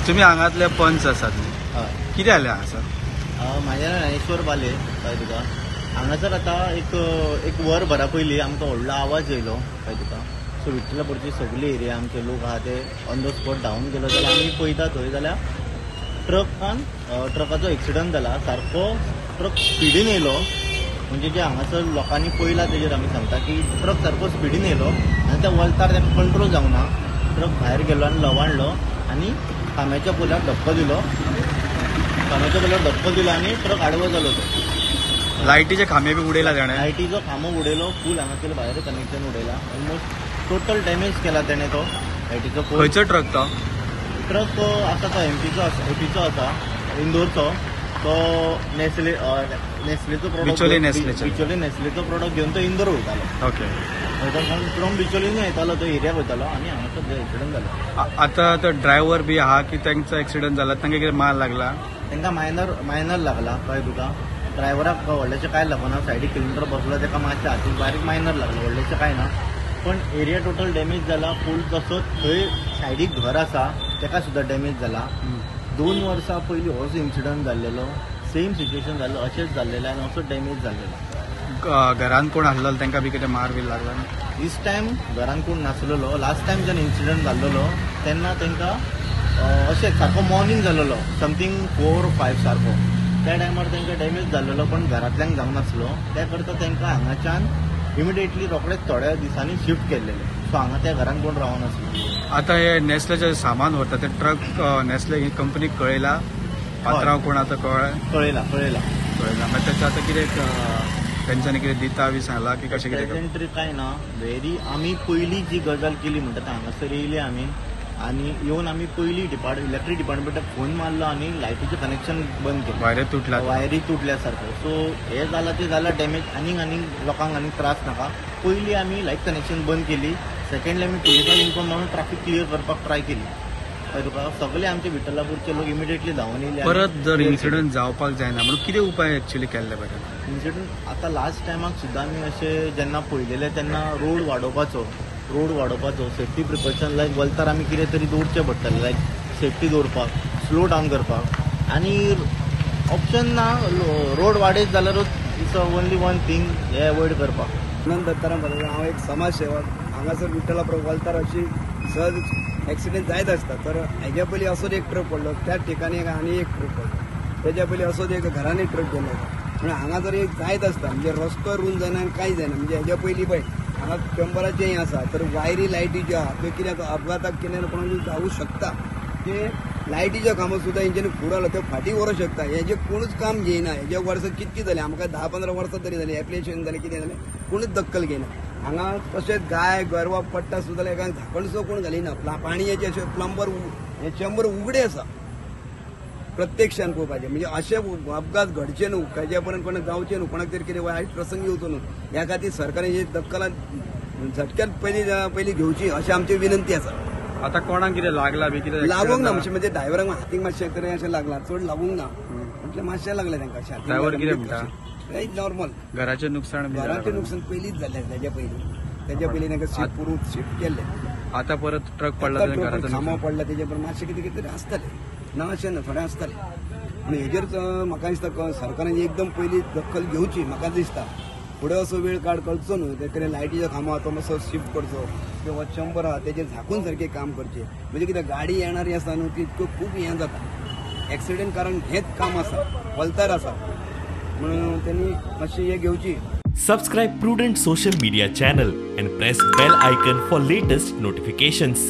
तुमी हांगातले पंच आसात न्ही, कितें जालें हांगासर? म्हाजें नांव ज्ञानेश्वर बाले. कळ्ळें तुका, हांगासर आतां एक एक वर भरा पयलीं आमकां व्हडलो आवाज येयलो. कळ्ळें तुका, सो विठ्ठलापूरची सगळी एरिया आमचे लोक आहा ते ऑन the spot धांवून गेलो. जाल्यार आमी पळयता थंय जाल्यार ट्रकान ट्रकाचो एक्सिडंट जाला. सारको ट्रक स्पिडीन येयलो, म्हणजे जे हांगासर लोकांनी पळयला तेजेर आमी सांगता की ट्रक सारको स्पिडीन येयलो आनी त्या वल्तार ताका कंट्रोल जावंक ना. ट्रक भायर गेलो आनी लवाणलो आनी खांब्याच्या पोल्यार धपको दिलो. खांब्याच्या पोल्यार धपको दिलो आनी ट्रक आडवो जालो. तो लायटीचे खांबे बी उडयला ताणें? लायटीचो खांबो उडयलो फूल, हांगासर भायर कनेक्शन उडयला. ऑलमोस्ट टोटल डॅमेज केला तेणें तो लायटीचो पोल. खंयचो ट्रक तो? ट्रक आसा तो एमपीचो आसा, एपीचो आसा, इंदोरचो. तो नेस्ले नेस्लेचो बिचोली प्रोडक्ट, नेस्लेचो. बिचोली नेस्लेचो प्रोडक्ट घेवन तो इंदोर वयतालो. ओके. फ्रॉम बिचोलीन येतालो तो एरियाक वयतालो आनी हांगासर एक्सिडंट जालो. आतां तो ड्रायव्हर बी आहा की तांचो एक्सिडंट जाला, तांकां कितें मार लागला? तांकां मायनर मायनर लागला. कळ्ळें तुका, ड्रायव्हराक व्हडलेशें कांय लागना. सायडीक किलोमिटर बसलो ताका मातशें हातीक बारीक मायनर लागलो, व्हडलेशें कांय ना. पण एरिया टोटल डॅमेज जाला फूल. तसोच थंय सायडीक घर आसा ताका सुद्दां डॅमेज जाला. 2 वर्सां पयलीं होच इन्सिडंट जाल्लेलो, सेम सिच्युएशन जाल्लो, अशेंच जाल्लेलें आनी असो डॅमेज जाल्लेलो. घरान कोण आसलो तांकां बी कितें मार बी लागला? दीस टायम घरान कोण नासलेलो. लास्ट टायम जेन्ना इन्सिडंट जाल्लेलो तेन्ना तांकां अशें सारको मॉर्निंग जाल्लेलो, समथींग 4 5 सारको, त्या टायमार तांकां डॅमेज जाल्लेलो, पण घरांतल्यांक जावंक नासलो. त्या करता तांकां हांगाच्यान इमिडिएटली रोखडेच थोड्या दिसांनी शिफ्ट केल्लेले. सो हांगा त्या घरान कोण रावनासलो. आतां हे नेस्लेचें सामान व्हरता ते ट्रक नेस्ले ही कंपनीक कळयला? पात्रांव कोण आतां कळ्ळें? कळयला कळयला. कळयला. मागीर तेचें आतां कितें तेंच्यांनी कितें दिता बी सांगला की कशें कितें? प्रेझेंट कांय ना. व्हेरी आमी पयलीं जी गजाल केली म्हणटा ते हांगासर येयले आमी आनी येवन आमी पयलीं इलेक्ट्रीक डिपार्टमेंटाक फोन मारलो आनी लायटीचें कनेक्शन बंद केलें. वायरी तुटल्या, वायरी तुटल्या सारको. सो हे जालां तें जालां डॅमेज, आनीक आनीक लोकांक आनीक त्रास नाका. पयलीं आमी लायट कनेक्शन बंद केली. सेकंडली आमी पुलिसांक इन्फॉर्म मारून ट्राफीक क्लियर करपाक ट्राय केली. कळ्ळें तुका, सगळे आमचे विठ्ठलापूरचे लोक इमिडिएटली धांवून येयले. परत जर इन्सिडंट जावपाक जायना म्हणून कितें उपाय एक्चुअली केल्ले बरें? इन्सिडंट आतां लास्ट टायमाक सुद्दां आमी अशें जेन्ना पळयलेलें तेन्ना रोड वाडोवपाचो, रोड वाडोवपाचो, सेफ्टी प्रिकॉशन लायक वलतार आमी कितें तरी दवरचें पडटलें, लायक सेफ्टी दवरपाक, स्लो डावन करपाक. आनी ऑप्शन ना, रोड वाडयत जाल्यारूच it's only one thing हें एवॉयड करपाक. आनंद दत्ताराम बरोबर हांव एक समाजसेवक. हांगासर विठ्ठलापूर वलतार अशी सहज एक्सिडंट जायत आसता. तर हेज्या पयलीं असोच एक ट्रक पडलो त्या ठिकाणी, आनी एक ट्रक पडलो तेज्या पयलीं असोच एक घरांनी ट्रक गेलो. म्हणून हांगा जर एक जायत आसता म्हणजे रस्तो रूंद जायना आनी कांय जायना. म्हणजे हेज्या पयलीं पळय हांगा चेंबराचें हें आसा, तर वायरी लायटीच्यो आहा त्यो कित्याक अपघाताक कितें कोणाक जावूं शकता. ते लायटीच्यो खांबो सुद्दां हेंच्यांनी फुडालो त्यो फाटीं व्हरूंक शकता. हेजें कोणूच काम घेयना. हेजे वर्सां कितकीं जालीं आमकां 10-15 वर्सां तरी जालीं, एप्लिकेशन जालें कितें जालें, कोणूच दखल घेयना. हांगा तशेंच गाय गोरवां पडटा सुद्दां जाल्यार एका झाकण सुद्दां कोण घालिना. पाणयेचें अशें प्लंबर हें चेंबर उगडें आसा प्रत्यक्षान पळोवपाचें. म्हणजे अशे अपघात घडचे न्हू, ताज्या पर्यंत कोणाक जावचें न्हू, कोणाक तरी कितें वायट प्रसंग येवचो न्हू, ह्या खातीर सरकारान ही दखल झटक्यात पयलीं पयलीं घेवची अशें आमची विनंती आसा. आतां कोणाक कितें लागला बी कितें? लागूंक ना, म्हणजे ड्रायव्हरांक हातीक मातशें तरी अशें लागलां, चड लागूंक ना, म्हटल्यार मातशें लागलें तांकां. ड्रायव्हर कितें म्हणटा? नॉर्मल. घराचें नुकसाण? घराचें नुकसान पयलींच जाल्लें, तेज्या पयलीं तेज्या पयलीं तांकां शिफ्ट पुरून शिफ्ट केल्लें. आतां परत ट्रक पडला, खांबो पडला तेजे पर मातशें कितें कितें तरी आसतलें ना, अशें ना, थोडें आसतलें. पूण हेजेर म्हाका दिसता सरकारान एकदम पयलीं दखल घेवची म्हाका दिसता. फुडें असो वेळ काड करचो न्हू, ते कडेन लायटीचो खांबो आहा तो मातसो शिफ्ट करचो, किंवा चेंबर आहा तेजेर झाकून सारकें काम करचें. म्हणजे कितें गाडी येणारी आसा न्हू तितक्यो खूब हें जाता एक्सिडंट, कारण हेंच काम आसा, वलतार आसा, म्हणून त्यांनी मातशी हें घेवची. Subscribe Prudent social media channel and press bell icon for latest notifications.